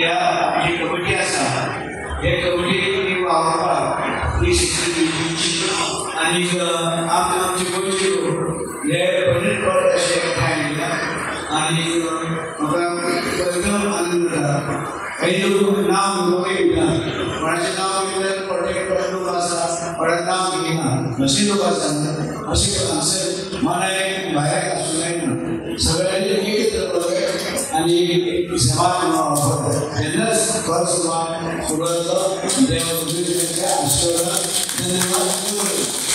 ह्या आमची कमिटी आसा हे कमिटी वावरपाक ही शक्ती दिवची आनीक आमकां आमचे गोंयचे लोक हे पयलीच फावट अशें एकठांय आयिल्ले आनी म्हाका एकदम आनंद जाता. काही लोक नांव घेवंकय दिना, कोणाचें नांव घेतल्यार कोणाचे लोक आसा कोणाचें नांव घेयना अशे लोक आसा. अशें हांगसर मनाय भायर आसूं जायना, सगळ्यांनी एकत्र करप आनी एक समाज वापरप तेन्नाच खरो समाज फुडो येतलो. देव आशिर्वाद. धन्यवाद.